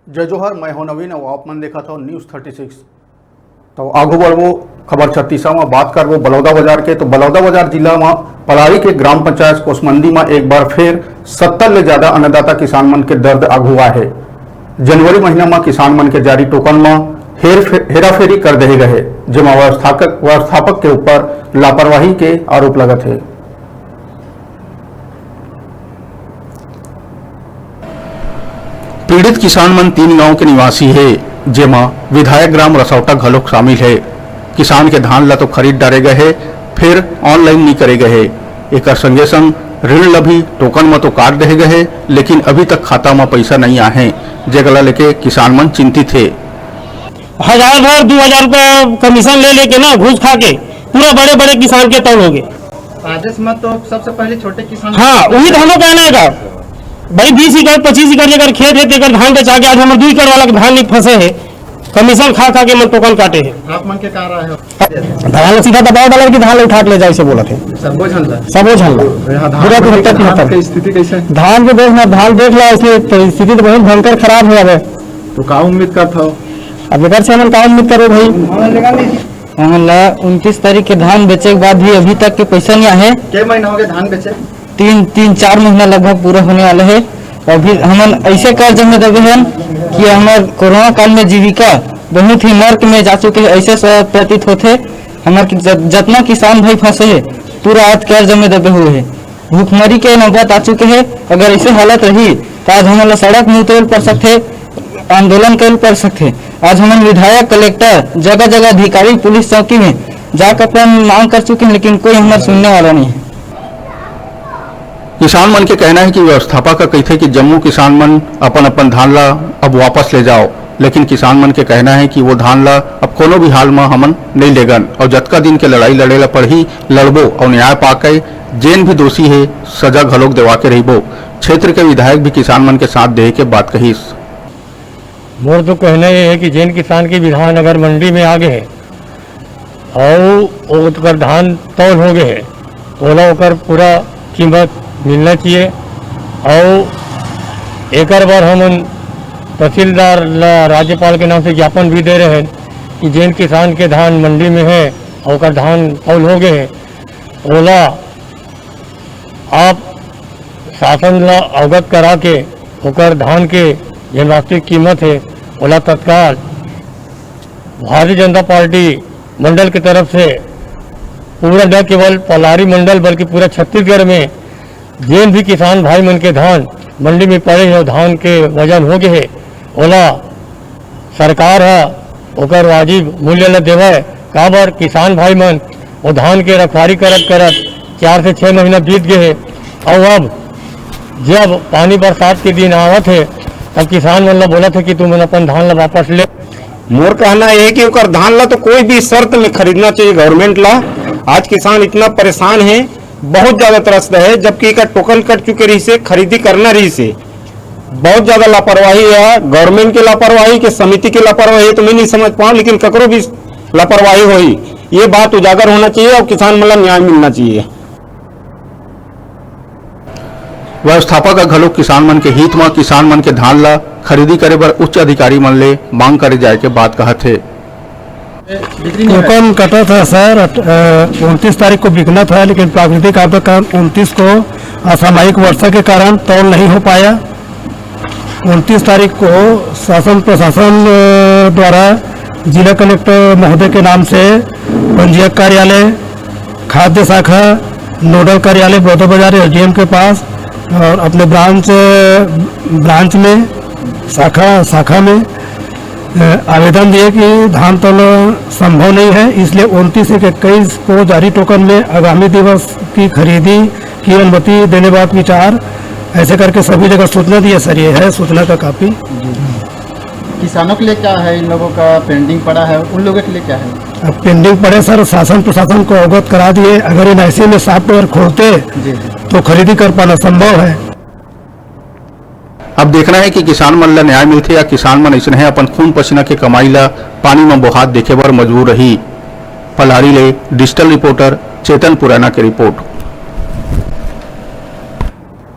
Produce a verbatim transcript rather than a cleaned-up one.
जय जोहार, मैं हूं नवीन और आप मन देखत हो न्यूज़ थर्टी सिक्स। तो आगू बढ़बो खबर छत्तीसा म, बात करबो बलौदा बाजार के। तो बलौदा बाजार जिला म पलारी के ग्राम पंचायत कोसमंडी म एक बार फिर सत्तर ले ज्यादा अन्नदाता किसान मन के दर्द आगू आए हे। जनवरी महीना म किसान मन के जारी टोकन म हेर फे-, हेराफेरी कर देहे गए, जेमा व्यवस्थापक, व्यवस्थापक के ऊपर लापरवाही के आरोप लगत हे। पीड़ित किसान मन तीन गांव के निवासी हे, जेमा विधायक ग्राम रसौटा घलोक शामिल हे। किसान के धान ला तो खरीद डारे गए हे, फिर ऑनलाइन नइ करे गए हे। एकर संगे संग ऋण ला भी टोकन म तो काट देहे गए हे, लेकिन अभी तक खाता म पइसा नइ आए हे, जेकर ला लेके किसान मन चिंतित हे। हजार भर दू हजार रुपया कमीशन ले लेके ना, घूस खा के पूरा बड़े बड़े किसान के तौल हो गए। राजेश में तो सबसे पहले छोटे किसान हाँ, वही तो हमरो कहना है का भाई, बीस एकड़, पच्चीस एकड़ जेकर खेत है, तेकर धान बेचा के आज हमर दू एकड़ वाला के धान नहीं फंसे है, कमीशन खा खा के मन टोकन काटे है। आप मन के का राय है? धान सीधा दबाव डालर कि धान उठा के ले जाए से बोलत है। सबो झन ला। सबो झन ला। यहाँ धान पूरा के, तिहत्तर धान तिहत्तर। के स्थिति कैसे है? धान के देख ना, धान देख ला, इसमें तो स्थिति तो बहुत भयंकर खराब है अब। तो का उम्मीद करत हो? अब एकर से हमन का उम्मीद करो भाई? हमन ला उनतीस तारीख के धान बेचे के बाद भी अभी तक के पैसा नहीं आहे। के महीना हो गए धान बेचे? तीन, तीन चार महीना लगभग पूरा होने वाला है। अभी हमन ऐसे कर्ज में दबे हन कि हमर कोरोना काल में जीविका बहुत ही नर्क में जा चुके है, ऐसे स-, प्रतीत होथे। हमर कि-, ज-, जतना किसान भाई फंसे है, पूरा आज कर्ज में दबे हुए है। भुखमरी के नौबत आ चुके हे। अगर ऐसे हालत रही, तो आज हमन ला सड़क में उतरे ल पड़ सकथे, आंदोलन करे ल पड़ सकथे। आज हमन विधायक, कलेक्टर, जगह-जगह अधिकारी, पुलिस चौकी में जाकर अपन मांग कर चुके हैं, लेकिन कोई हमार सुनने वाला नहीं है। किसान मन के कहना है कि व्यवस्थापक ह कहिथे कि जम्मो किसान मन अपन-अपन धान ला अब वापस ले जाओ, लेकिन किसान मन के कहना है कि वो धान ला अब कोनो भी हाल म हमन नइ लेगन और जतका दिन के लड़ाई लड़े ला पड़ही, लड़बो और न्याय पाके जेन भी दोषी हे, सजा घलोक देवा के रहिबो। क्षेत्र के विधायक भी किसान मन के साथ देहे के बात कहिस। मोर तो कहना ये है कि जेन किसान के धान अगर मंडी में आ गए हे और ओकर धान तौल हो गए हे, ओला ओकर पूरा कीमत मिलना चाहिए। और एकर बर हमन तहसीलदार ला राज्यपाल के नाम से ज्ञापन भी दे रहे हैं कि जेन किसान के धान मंडी में है और ओकर धान तौल हो गए हे, ओला आप शासन ला अवगत करा के ओकर धान के जेन वास्तविक कीमत हे, ओला तत्काल भारतीय जनता पार्टी मंडल के तरफ से पूरा न केवल पलारी मंडल बल्कि पूरा छत्तीसगढ़ में जेन भी किसान भाई मन के धान मंडी में पड़े हे, धान के वजन हो गए हे, ओला सरकार ह ओकर वाजिब मूल्य ल देवय, काबर किसान भाई मन वो धान के रखवारी करत करत चार से छह महीना बीत गए हे, और अब जब पानी बरसात के दिन आवत हे, तब किसान मन ल बोलत हे कि तुमन अपन धान ल वापस ले। मोर कहना ये हे कि ओकर धान ल तो कोई भी शर्त में खरीदना चाहिए गवर्नमेंट ला। आज किसान इतना परेशान हे, बहुत ज्यादा त्रस्त हे, जबकि एकर टोकन कट चुके रहिसे, खरीदी करना रहिसे। बहुत ज्यादा लापरवाही है, गवर्नमेंट की लापरवाही कि समिति की लापरवाही है तो मैं नहीं समझ पाऊँ, लेकिन ककरो भी लापरवाही होई, ये बात उजागर होना चाहिए और किसान मन ला न्याय मिलना चाहिए। व्यवस्थापक ह घलो किसान मन के हित म किसान मन के धान ला खरीदी करे बर उच्च अधिकारी मन ले मांग करे जाय के बात कहत हे। टोकन कटा था सर, अट-, अ, उनतीस तारीख को बिकना था, लेकिन प्राकृतिक आपदा कारण उनतीस को असामयिक वर्षा के कारण तौल नहीं हो पाया। उनतीस तारीख को शासन प्रशासन, अ, द्वारा जिला कलेक्टर महोदय के नाम से पंजीयक कार्यालय, खाद्य शाखा, नोडल कार्यालय बलौदा बाजार एसडीएम के पास और अपने ब्रांच, ब्रांच में, शाखा, शाखा में, अ, आवेदन दिए कि धान तौल संभव नहीं है, इसलिए उनतीस एक इक्कीस को जारी टोकन में आगामी दिवस की खरीदी की अनुमति देने बाबत विचार, ऐसे करके सभी जगह सूचना दी है सर। ये है सूचना का कॉपी। किसानों के लिए क्या है, इन लोगों का पेंडिंग पड़ा है, उन लोगों के लिए क्या है? अब पेंडिंग पड़े सर, शासन प्रशासन को अवगत करा दिए, अगर एनआईसी में सॉफ्टवेयर खोलते जी, जी। तो खरीदी कर पाना संभव है। अब देखना है कि किसान मन ला न्याय मिलथे या किसान मन अइसने अपन खून पसीना के कमाई ला पानी म बोहात देखे बर मजबूर रही। पलारी ले डिजिटल रिपोर्टर चेतन पुराना के रिपोर्ट।